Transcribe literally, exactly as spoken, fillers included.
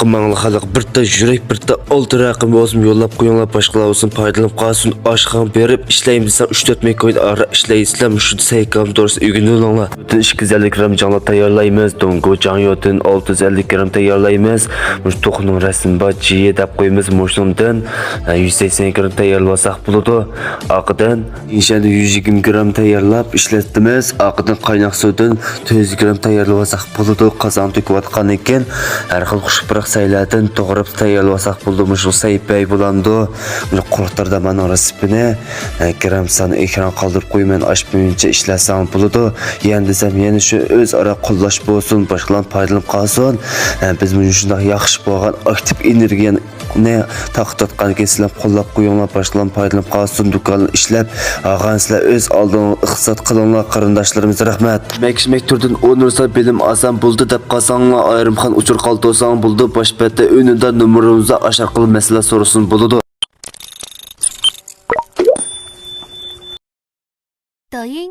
قىلماڭلار خەلق، بىر تال يۈرەك، بىر تال ئالتە رەقىمى بولسۇن يوللاپ قويۇڭلار، باشقىلار بولسۇن پايدىلىنىپ قالسۇن. ئاشخانا بېرىپ ئىشلەيمىز دېسەڭ، ئۈچ تۆت مىنۇت ئارا ئىشلەيسىلەر، مۇشۇ سەھىپەم توغرىسىدا ئۆگىنىۋېلىڭلار. بۈتۈن ئىككى يۈز ئەللىك گرام جاڭلا تەييارلايمىز، دۇڭگو جاڭيوتىن ئالتە يۈز ئەللىك گرام تەييارلايمىز. مۇشۇ توخۇنىڭ رەسىمى بار، جىيې دەپ قويىمىز، مۇشۇنىڭدىن يۈز سەكسەن گرام تەييارلىۋالساق بولىدۇ. ئارقىدىن ئىنشاللا يۈز يىگىرمە گرام تەييارلاپ ئىشلەتتىمىز. ئارقىدىن قايناق سۇدىن تۆت يۈز گرام تەييارلىۋالساق بولىدۇ. قازان تۆكۈۋاتقاندىن كېيىن ھەر خىل خۇش پۇراق سەيلەردىن توغراپ تەييارلىۋالساق بولىدۇ. مۇشۇ سەھىپەي بولامدۇ؟ مۇشۇ قۇرۇق تاردا ماڭا رېسېپىنى، ئە، گرام سانى ئېكران قالدۇرۇپ قويىمەن، ئاشۇ بويىچە ئىشلەتسەڭ بولىدۇ. يەنە دېسەم، يەنە شۇ ئۆزئارا قوللاش بولسۇن، باشقىلار پايدىلىنىپ قالسۇن. ئە، بىز مۇشۇنداق ياخشى بولغان ئاكتىپ ئېنېرگىيەنى تارقىتىۋاتقاندىن كېيىن سىلەر قوللاپ قويۇڭلار، باشقىلار پايدىلىنىپ قالسۇن، دۇكانلار ئىشلەپ، ئالغان سىلەر ئۆز ئالدىڭلار ئىقتىساد قىلىڭلار، قېرىنداشلىرىمىز، رەھمەت. مەكىش مەكتۇردىن ئون رۇخسەت بىلىم ئالسام بولدى دەپ قالساڭلار، ئايرىم خان ئۇچۇر قالدۇرساڭ بولىدۇ، باش بەتتە ئۈنىدار نومۇرىمىزدا ئاشۇ ئارقىلىق مەسىلە سورىسۇن بولىدۇ. 抖音、